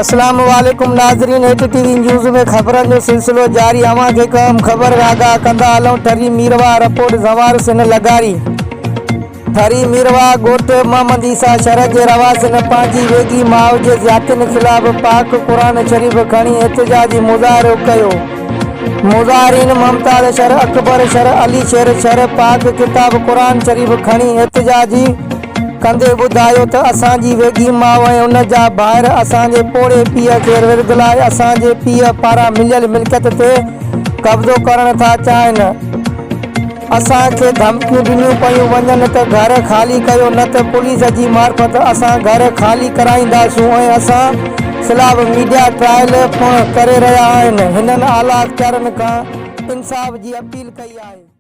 اسلام عليڪم ناظرين ايٽ ٽي وي نيوز ۾ خبرن جو سلسلو جاري اوهان کي هڪ اهم خبر کان آگاهه ڪندا هلون ٺري ميرواهه رپورٽ زوار سن لغاري ٺري ميرواهه ڳوٺ محمد عيسيٰ شھر جي رهواسين پنهنجي ويڳي ماء جي زيادتين خلاف پاڪ قرآن شريف کڻي احتجاجي مظاهرو ڪيو مظاهرين ممتاز شھر اڪبر شھر علي شير شھر پاڪ ڪتاب قرآن شريف کڻي احتجاجي ڪندي ٻڌايو ته اسان جي ويڳي ماء ۽ ان جا ڀائر اسان جي پوڙهي پيء کي ورغلائي اسان جي پيء پاران مليل ملڪيت تي قبضو ڪرڻ ٿا چاهين. اسان کي ڌمڪيون ڏنيون پيون وڃن ته گهر خالي ڪيو نه ته پوليس جي معرفت اسان گهر خالي ڪرائينداسون ۽ اسان خلاف ميڊيا ٽرائل پڻ ڪري رهيا آهن. هنن اعليٰ اختيارن کان انصاف جي اپيل ڪئي آهي.